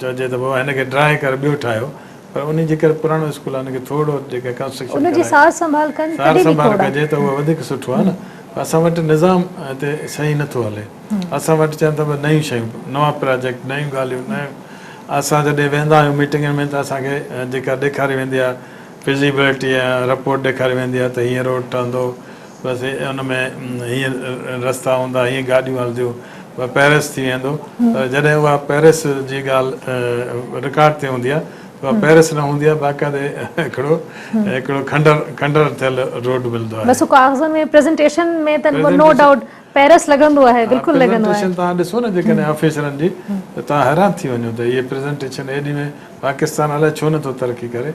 چئجي ته بابا هن کي ڊاهي ڪري ٻيو ٺاهيو پر انهي جي ڪري پراڻو اسڪول آهي ان کي ٿورو جيڪا ڪنسٽرڪشن ان جي سار سنڀال ڪن سار تڏهن به سنڀال کوڙ آهي. ڪجي ته اهو وڌيڪ سٺو آهي نه پر اسان وٽ نظام هتي صحيح نٿو هلي اسان وٽ چون ٿا نيون شيون نوان پراجيڪٽ نيون ڳالهيون نيون اسان جڏهن ويندا آهيون ميٽنگن ۾ ته اسان کي جيڪا ڏيکاري ويندي آهي فزيبلٽي ۽ رپورٽ ڏيکاري ويندي آهي ته هيئن روڊ ٺهندو بس ان ۾ هيئن رستا هوندا هيئن گاڏيون هلنديون بس پئرس ٿي ويندو پر جڏهن اها پئرس جي ڳالهه رڪارڊ تي هوندي آهي ته اها پئرس نه هوندي آهي باقاعدي هڪڙو هڪڙو کنڊر کنڊر ٿيل روڊ ملندو آهي. بس ڪاغذن ۾ پريزنٽيشن ۾ ته نو ڊائوٽ پئرس لڳندو آهي بلڪل لڳندو آهي. پريزنٽيشن توهان ڏسو نه جيڪڏهن آفيسرن جي ته توهان حيران ٿي وڃو ته اهي پريزنٽيشن ايڏي ۾ پاڪستان الائي ڇو نٿو ترقي ڪري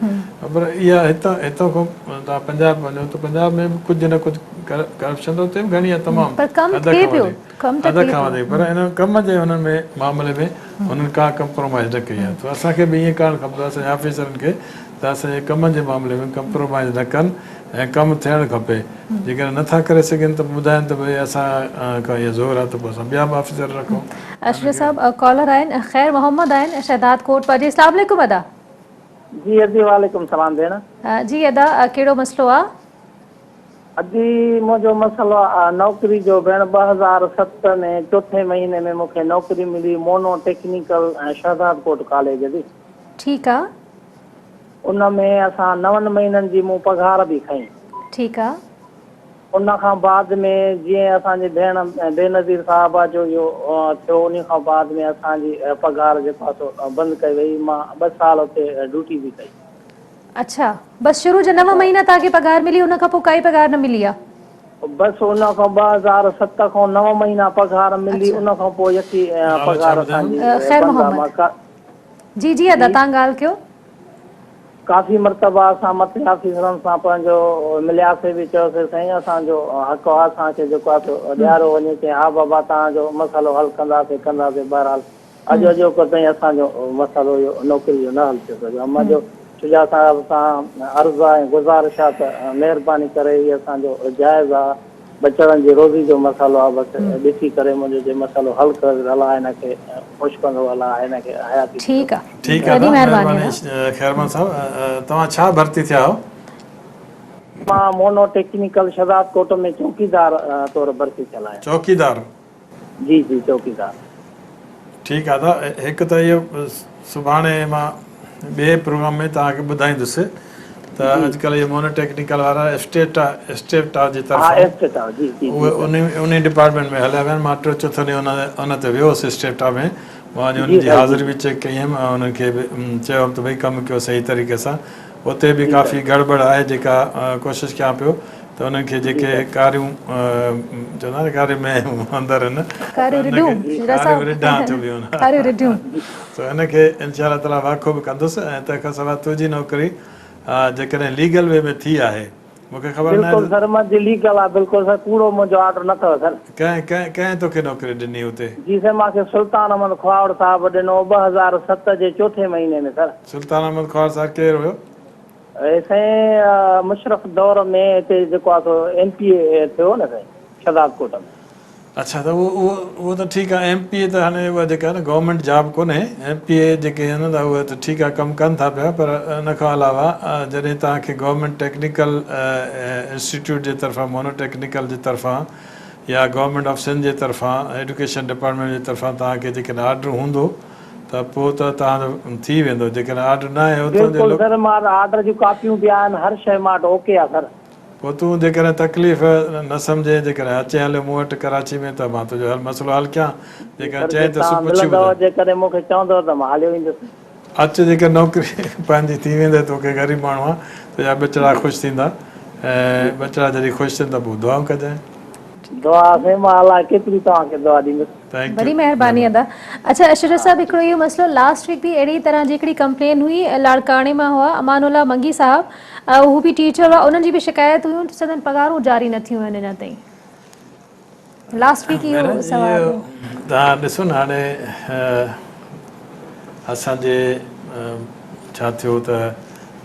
پر اها هتان هتان کان توهان پنجاب وڃو ته پنجاب ۾ به ڪجهه نه ڪجهه ڪرپشن ته اتي به گهڻي آهي تمام پر ڪم حد ٿئي کان پيو وڌيڪ ڪم ته حد ٿئي کان پيو. وڌيڪ پر ان ڪم جي انهن ۾ معاملي ۾ انهن ڪا ڪمپرومائز نه ڪئي آهي ته اسان کي به ائين ڪرڻ کپندو اسان جي آفيسرن کي ته اسان جي ڪم جي معاملي ۾ ڪمپرومائز نه ڪن ۽ ڪم ٿيڻ کپي جيڪڏهن نه ٿا ڪري سگهن ته ٻڌائين ته ڀئي اسان کان اهو زور آهي ته پوء اسان ٻيا به آفيسر رکون. اشرف صاحب ڪالر آهن خير محمد آهن شهداد ڪوٽ مان جي اسلام عليڪم ادا. جي ادي وعليڪم سلام ڀيڻ. جي ادا ڪهڙو مسئلو آ. ادي منهنجو مسئلو آ نوڪري جو ڀيڻ 2007 ۾ چوٿين مهيني ۾ مونکي نوڪري ملي مونو ٽيڪنيڪل شهدادڪوٽ ڪاليج جي. ٺيڪ آ. ان ۾ اسان نون مهينن جي مون پگهار به کنئي. ٺيڪ آ. ان کان بعد ۾ جيئن اسان جي ڀيڻ بينظير صاحبه جو اهو ٿيو انهي کان بعد ۾ اسان جي پگهار جيڪو آ سو بند ڪئي وئي مان ٻه سال اتي ڊيوٽي به ڪئي. اڇا بس شروع جا نو مهينا توهان کي پگهار ملي ان کان پوء ڪائي پگهار نه ملي آ. بس ان کان 2007 کان نو مهينا پگهار ملي ان کان پوء يڪي نالو ڇا پگهار اسان ٻڌايو؟ جي خير بند آ محمد مان ڪا جي جي ادا جي. توهان ڳالهه ڪيو. ڪافي مرتبا اسان مٿي آفيسرن سان پنهنجو ملياسي به چيوسي سائين اسان جو حق آ اسان کي جيڪو آ سو ڏيارو وڃي چيائين ها بابا توهان جو مسئلو حل ڪنداسي ڪنداسي بهرحال اڄ اڄوڪو تائين اسان جو مسئلو اهو نوڪري جو نه حل ٿيو سگهيو منهنجو شجاع صاحب سان عرض آ ۽ گذارش آ ته مهرباني ڪري هي اسان جو جائز آ ٻچڙن جي روزي جو مسئلو آ بس ڏسي ڪري منهنجو جي مسئلو حل ڪري ته الله هن کي خوش ڪندو الله هن کي حياتي ڏيندو. ٺيڪ آ ٺيڪ آ وڏي ادا مهرباني مهرباني ادا. خيرمحمد صاحب توهان ڇا ڀرتي ٿيا آهو. مان مونو ٽيڪنيڪل شھداد ڪوٽ ۾ چوڪيدار طور ڀرتي ٿيل آهيان. چوڪيدار. جي جي چوڪيدار. ٺيڪ آ ادا هڪ ته اهو سڀاڻي مان ٻئي پروگرام ۾ توهان کي ٻڌائيندس ته اڄڪلهه اهي مونو ٽيڪنيڪل وارا اسٽيٽا اسٽيٽا جي ها طرفان اسٽيٽا جي جي اهي جي انهي انهي ڊپارٽمينٽ ۾ هليا ويا آهن مان ٽيون چوٿون ڏينهن ان ان تي ويو هوس اسٽيٽا ۾ مان وڃي جي انهن جي سر جي حاضري به چيڪ ڪئي هيم ۽ انهن کي به چيو هيم ته ڀئي ڪم ڪيو صحيح طريقي سان اتي به جي ڪافي سر گڙٻڙ آهي جيڪا ڪوشش ڪيان پيو ته انهن کي جي جيڪي سر. ڪاريون چوندا آهن ڪاريون مينهون اندر آهن ڪاريون ان کي رڍون شجاع ڪاريون صاحب رڍان چئبيون آهن ڪاريون رڍيون. سو ان کي انشاء الله تعالي واکو به ڪندس ۽ تنهن کان سواء تنهنجي نوڪري جيڪڏهن ليگل وي ۾ ٿي آهي مون کي خبر ناهي بلڪل ته سر منهنجي ليگل آ بلڪل سر ڪوڙو منهنجو آرڊر نه اٿو سر. ڪنهن ڪنهن ڪنهن توکي نوڪري ڏني اتي؟ جي سر مان کي سلطان احمد کهاوڙ صاحب ڏنو 2007 جي چوٿين مهيني ۾ سر. سلطان احمد کهاوڙ صاحب ڪير هيو؟ اي سائين مشرف دور ۾ هتي جيڪو آ سو ايم پي اي ٿيو هو نه سائين شھداد ڪوٽ ۾. اڇا ته اهو اهو اهو ته ٺيڪ آ ايم پي اي ته هاڻي اها جيڪا آهي نه گورنمينٽ جاب ڪونهي ايم پي اي جيڪي آهن ته اهي ته ٺيڪ آ ڪم ڪن ٿا پيا پر ان کان علاوه جڏهن توهان کي گورنمينٽ ٽيڪنيڪل انسٽيٽيوٽ جي طرفان مونو ٽيڪنيڪل جي طرفان يا گورنمينٽ آف سنڌ جي طرفان ايڊوڪيشن ڊپارٽمينٽ جي طرفان توهان کي جيڪڏهن آرڊر هوندو ته پوء ته توهان جو ٿي ويندو جيڪڏهن آرڊر ناهي اتان جي بلڪل لوڪ. سر مان وٽ آرڊر جون ڪاپيون به آهن هر شيء مان وٽ اوڪي آ سر. پوء تون جيڪڏهن تڪليف نه سمجهين جيڪڏهن اچين هليو مون وٽ ڪراچي ۾ ته مان تنهنجو حل مسئلو حل ڪيان جي جيڪڏهن سر جي چئين ته توهان سو پڇي ملندؤ ٻڌاء. جيڪڏهن مون کي چوندؤ ته مان هليو ايندس. اچ جيڪڏهن نوڪري پنهنجي ٿي ويندي توکي غريب ماڻهو آن تنهنجا ٻچڙا خوش ٿيندا ۽ ٻچڙا جڏهن خوش ٿين ته پوء دعائون ڪجانء. دعا سائين مان الاء ڪيتري توهان کي دعا ڏيندس. Thank وڏي you مهرباني ادا. اڇا اشرف صاحب هڪڙو اهو مسئلو لاسٽ ويڪ به اهڙي طرح جي هڪڙي ڪمپلين هئي لاڙڪاڻي مان هئا امان الله منگي صاحب هو به ٽيچر هئا انهن جي به شڪايت هيون ته سندن پگهارون جاري نه ٿيون آهن اڃا تائين لاسٽ ويڪ اهو سوال هو. توهان ڏسو نه هاڻي اسان جي ڇا ٿيو ته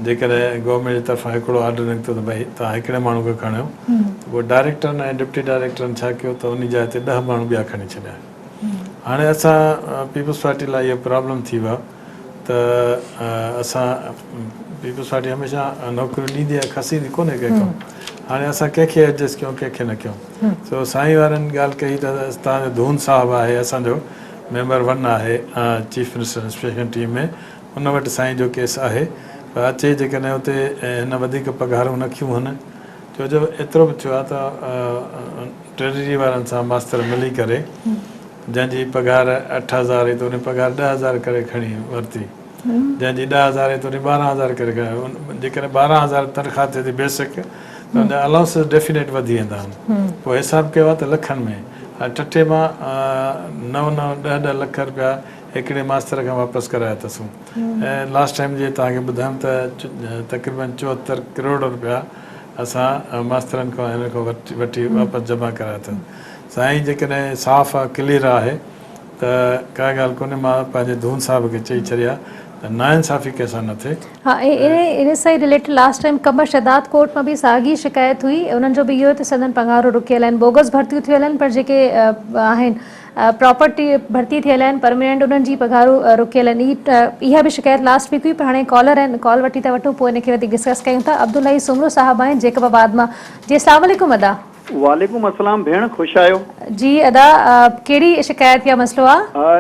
جيڪڏهن گورنمينٽ جي طرفان هڪڙو آرڊر نڪتو ته ڀئي توهان هڪڙي ماڻهو کي کڻيو ته پوء ڊائريڪٽرن ۽ ڊپٽي ڊائريڪٽرن ڇا ڪيو ته انهي جاء تي ڏهه ماڻهو ٻيا کڻي ڇڏيا. هاڻي اسان پيپلز پارٽي لاء اهو پرابلم ٿي ويو ته اسان پيپلز پارٽي هميشه نوڪريون ڏيندي آهي کسيندي ڪونهي ڪنهن کان. هاڻي اسان ڪنهن کي ايڊجسٽ ڪيون ڪنهن کي نه ڪيون. سو سائين وارن ڳالهه ڪئي ته توهان جو ڌون صاحب آهي اسان جو ميمبر ون آهي چيف منسٽر انسپيڪشن ٽيم ۾ ان وٽ سائين جو ڪيس آهي پر اچي جيڪڏهن اتي هن وڌيڪ پگهارون نه کيون هن ڇو جو ايترو به ٿيو آهي ته ٽريجري وارن سان ماستر ملي ڪري جنهن جي پگهار 8000 هئي ته ان پگهار 10000 ڪري کڻي ورتي جنهن جي 10000 هئي ته ان 12000 ڪري کڻي جيڪڏهن 12000 تنخواه ٿئي ٿي بيسڪ ته ان جا الائونسز ڊيفينيٽ وڌي ويندا آهن پوء حساب ڪيو آهي ته لکن ۾ هاڻي ٺٽي مان نو نو ڏهه ڏهه لک رپيا هڪڙي ماستر کان واپس ڪرايا اٿسون ۽ لاسٽ ٽائيم جي توهان کي ٻڌايم ته تقريبن 74 ڪروڙ رپيا اسان ماسترن کان هنن کان وٺي واپس جمع ڪرايا اٿن. سائين جيڪڏهن صاف آ ڪليئر آهي ته ڪا ڳالهه ڪونهي مان پنهنجي ڌون صاحب کي چئي ڇڏي آ ته ناانصافي ڪنهن سان نه ٿئي. ها انهي سان ئي related last time Qambar Shahdadkot مان به ساڳي شڪايت هئي انهن جو به اهو ته سندن پگهارون رڪيل آهن بوگس ڀرتيون ٿيل آهن پر جيڪي آهن پراپرٽي ڀرتي ٿيل آهن پرماننٽ انهن جي پگهارون رڪيل آهن اها به شڪايت لاسٽ ويڪ هئي پر هاڻي ڪالر آهن ڪال وٺي ٿا وٺون پوء ان کي وڌيڪ ڊسڪس ڪيون ٿا عبدالحئي سومرو صاحب آهن جيڪب آباد مان جي اسلام عليڪم ادا. وعليڪم السلام ڀيڻ خوش آهيو. جي ادا ڪهڙي شڪايت يا مسئلو آ.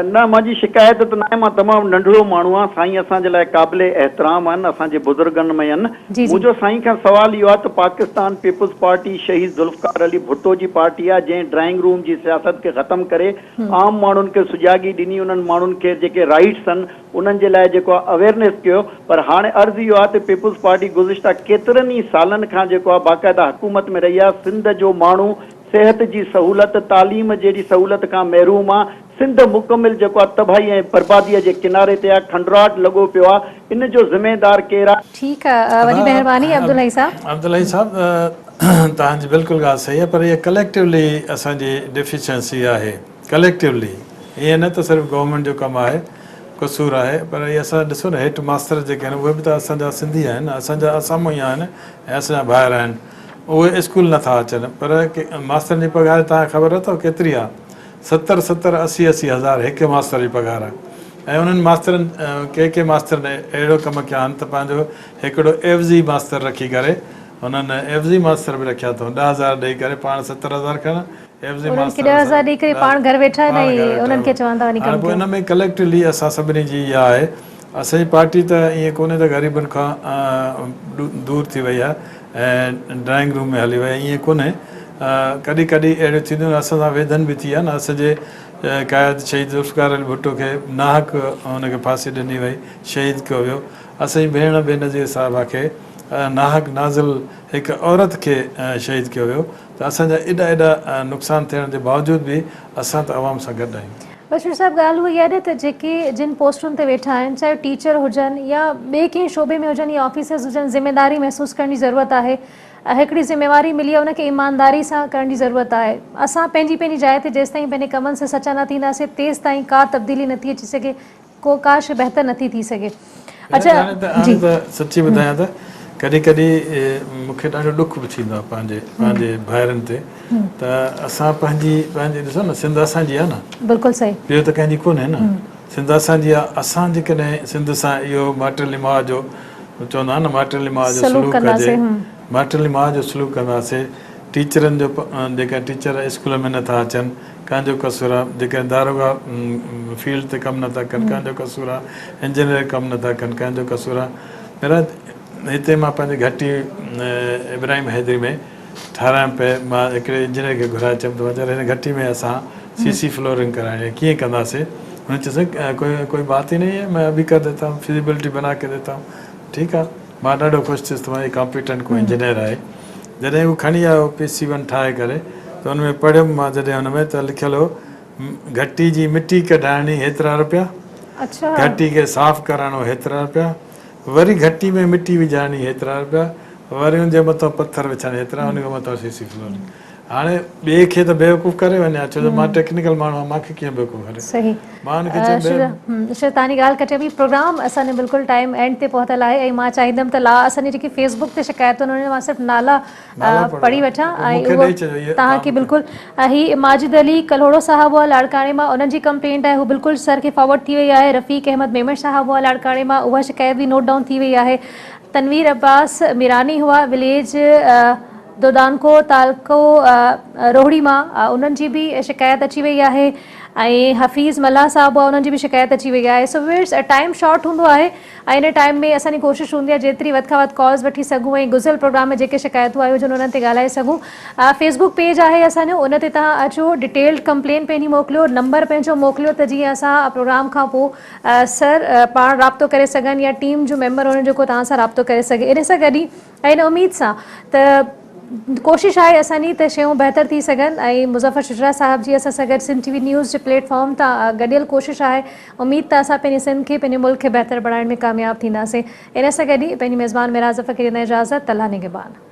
نه منهنجي شڪايت ته ناهي مان تمام ننڍڙو ماڻهو آهيان سائين اسان جي لاء قابل احترام آهن اسان جي بزرگن ۾ آهن جي جي. منهنجو سائين کان سوال اهو آهي ته پاڪستان پيپلز پارٽي شهيد ذوالفقار علي ڀٽو جي پارٽي آهي جنهن ڊرائنگ روم جي سياست کي ختم ڪري عام ماڻهن کي سجاڳي ڏني انهن ماڻهن کي جيڪي رائيٽس آهن انهن جي لاء جيڪو آهي اويرنيس ڪيو پر هاڻي عرض اهو آهي ته پيپلز پارٽي گذشته ڪيترن ئي سالن کان جيڪو آهي باقاعده حڪومت ۾ رهي آهي سنڌ جو ماڻهو صحت جي سهولت تعليم جهڙي سهولت کان محروم آهي سنڌ مڪمل جيڪو آهي تباهي ۽ بربادي جي ڪناري تي آهي کنڊراٽ لڳو پيو آهي ان جو ذميدار ڪير آهي؟ ٺيڪ آ وڏي مهرباني عبدالحئي صاحب. عبدالحئي صاحب توهان جي بلڪل ڳالهه صحيح آهي پر اها ڪليڪٽولي اسان جي ڊيفيشنسي آهي ڪليڪٽولي ائين نه ته صرف گورنمينٽ جو ڪم آهي قصور آهي پر اهي اسان ڏسو نه هيٺ ماستر جيڪي آهن اهي به ته اسان جا سنڌي آهن اسان جا اسان مان ئي آهن ۽ اسان جا ڀائر آهن اهي اسڪول نٿا اچن پر ماسترن جي پگهار توهان کي خبر اٿو ڪيتري آهي ستر ستر اسي اسي هزار هڪ ماستر جي پگهار آهي ۽ انهن ماسترن ڪي ڪي ماسترن اهڙو ڪم ڪيا آهن ته پنهنجو هڪڙو عيوضي ماستر رکي ڪري انهن عيوضي ماستر به رکيا اٿئون 10,000 ڏئي ڪري پاڻ 70,000 کڻن عيوضي انهن کي ماستر 10,000 ڏئي ڪري پاڻ گهر ويٺا آهن ۽ انهن کي چون ٿا وڃي هاڻي ڪم پوء ڪيو. ان ۾ ڪليڪٽولي اسان سڀني جي اها آهي اسان جي پارٽي ته ائين ڪونهي ته غريبن کان دور ٿي وئي آهي ۽ ڊرائنگ روم ۾ هلي وئي ائين ڪونهي ڪڏهن ڪڏهن اهڙيون ٿينديون آهن اسان سان ويڌن به ٿي آهي نه اسان جي قائد شهيد ذوالفقار علي ڀٽو کي ناحق ان کي ڦاسي ڏني وئي شهيد ڪيو ويو اسان جي ڀيڻ بينظير صاحبه کي ناحق نازل هڪ عورت کي شهيد ڪيو ويو ته اسان جا ايڏا ايڏا نقصان ٿيڻ جي باوجود به اسان ته عوام سان گڏ آهيون. بشير صاحب ڳالهه اها آهي ته جيڪي جن پوسٽن تي ويٺا آهن چاهي ٽيچر هجن يا ٻئي ڪنهن شعبي ۾ هجن يا آفيسرز هجن ذميداري محسوس ڪرڻ جي ضرورت آهي هڪڙي ذميواري ملي آهي ان کي ايمانداري سان ڪرڻ جي ضرورت آهي اسان پنهنجي پنهنجي جاء تي جيستائين پنهنجي ڪمن سان سچا نه ٿينداسين تيستائين ڪا تبديلي نٿي اچي سگهي ڪو ڪا شي بهتر نٿي ٿي سگهي. اڇا هاڻي ته جي. هاڻي ته سچي ٻڌايان ته ڪڏهن ڪڏهن مون کي ڏاڍو ڏک به ٿيندو آهي پنهنجي پنهنجي ڀائرن تي ته اسان پنهنجي پنهنجي ڏسو نه سنڌ اسان جي آهي نه بلڪل صحيح. ٻيو ته ڪنهن جي ڪونهي نه سنڌ اسان جي آهي اسان جيڪڏهن سنڌ سان اهو ماٽيلي ماء جو چوندا آهن نه ماٽيلي ماء جو سلوڪ سلوڪ ڪجي ڪنداسين. ماٽيلي ماء جو سلوڪ ڪنداسين ٽيچرن جو جيڪا ٽيچر اسڪول ۾ نٿا اچن ڪنهن جو قصور آ جيڪڏهن داروغا فيلڊ تي ڪم نٿا ڪن ڪنهن جو قصور آ انجنيئر ڪم نٿا ڪن ڪنهن جو قصور آ ميرا هتي مان پنهنجي گهٽي ابراهيم حيدري ۾ ٺارايم پئي مان هڪڙي انجنيئر کي گهرائي چيم ته ويچاري هن گهٽي ۾ اسان سي سي فلورنگ ڪرائڻي آهي ڪيئن ڪنداسي هن چيو سائين ڪوئي ڪوئي بات ئي نهي هي مين ابي ڪر ديتا هون فزيبلٽي بنا ڪي ديتا هون ٺيڪ آ مان ڏاڍو خوش ٿيس ته مان هي ڪامپيٽنٽ ڪو انجنيئر آهي جڏهن هو کڻي آيو پي سي ون ٺاهي ڪري ته ان ۾ پڙهيم مان جڏهن ان ۾ ته لکيل هو گهٽي جي مٽي ڪڍائڻي هيترا رپيا گهٽي کي صاف ڪرائڻو هيترا رپيا وري گهٽي ۾ مٽي وجهائڻي هيترا رپيا وري ان جي مٿان پٿر وڇائڻي هيترا ان کان مٿان سي سي فلورنگ هاڻي ٻئي کي ته بيوقوف ڪري وڃان ڇو جو مان ٽيڪنيڪل ماڻهو آهيان مان کي ڪيئن بيوقوف ڪري صحيح مان ان کي چيم بي شر تاني ڳالهه ڪٽيان پئي پروگرام اسان جو بلڪل ٽائيم اينڊ تي پهتل آهي ۽ مان چاهيندم ته لا اسان جي جيڪي فيس بڪ تي شڪايتون آهن انهن مان صرف نالا پڙهي وٺان ۽ اهو توهان کي بلڪل هي ماجد علي ڪلهوڙو صاحب هئا لاڙڪاڻي مان انهن جي ڪمپلينٽ آهي هو بلڪل سر کي فارورڊ ٿي وئي آهي رفيق احمد ميمڻ صاحب هئا لاڙڪاڻي مان اها شڪايت به نوٽ ڊائون ٿي وئي آهي تنوير عباس ميراني هئا وليج دودانڪو تعلقو روهڙي مان انهن جي به شڪايت اچي وئي آهي. ۽ حفيظ ملاح صاحب هئا انهن جي به شڪايت اچي وئي آهي سو ويورز ٽائيم شارٽ هوندو آهي ۽ ان ٽائيم ۾ اسان جي ڪوشش هوندي آهي جيتري وڌ کان وڌ ڪالز وٺي سگهون ۽ گذريل پروگرام ۾ جيڪي شڪايتون آيون هجن انهن تي ڳالهائي سگهون فيس بڪ پيج آهي اسان جو ان تي توهان اچو ڊيٽيلڊ ڪمپلين پنهنجي موڪليو نمبر پنهنجو موڪليو ته جيئن اسان پروگرام کان پوء سر پاڻ رابطو ڪري سگهن يا ٽيم جو ميمبر انهن جو ڪو توهان سان رابطو ڪري سگهي ان سان گڏ ئي ۽ ان اميد سان ته ڪوشش آهي اسان جي ته شيون بهتر ٿي سگهن ۽ مظفر شجرا صاحب جي اسان سان گڏ سنڌ ٽي وي نيوز جي پليٽ فارم تان گڏيل ڪوشش آهي اميد ته اسان پنهنجي سنڌ کي پنهنجي ملڪ کي بهتر بڻائڻ ۾ ڪامياب ٿينداسين ان سان گڏ ئي پنهنجي ميزبان معراج ظفر کي ڏيندا اجازت الله نگهبان.